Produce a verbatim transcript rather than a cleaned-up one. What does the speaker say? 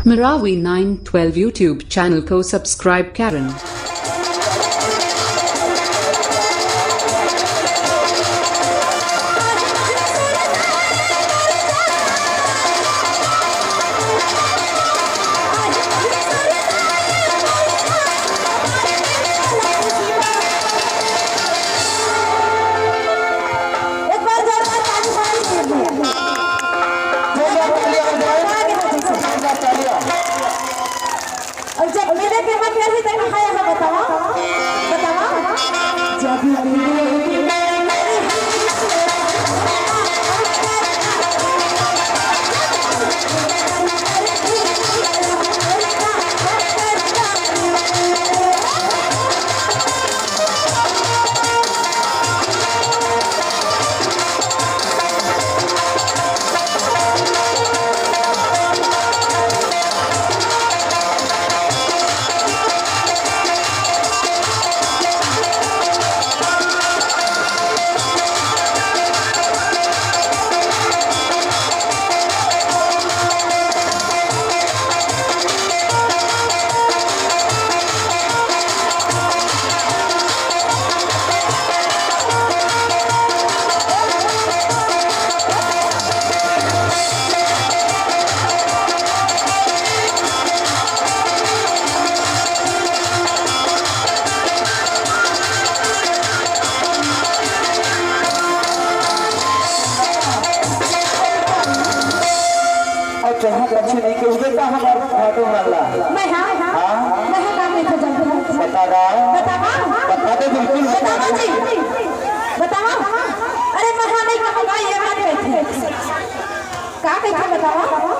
Marawi nine twelve YouTube channel ko subscribe karan. एक बार जोरदार ताली बजाइए। जोरदार तालियां बजाएं। जोरदार तालियां। और जब मेरे के मन में ऐसे तक खाया है, बताओ, बताओ। जब मेरे अउ जहाँ पक्षी नहीं के उगे, तहाँ हमार भादो वाला। मैं हाँ, हाँ? मैं हाँ, नाम लेके जाऊँ। बता रहा। बतावा। बता दे, बिल्कुल बता बतावा दे। जी। बतावा। अरे, मैं हाँ नहीं कहूँगा, ये बात है। का कहिथे बतावा?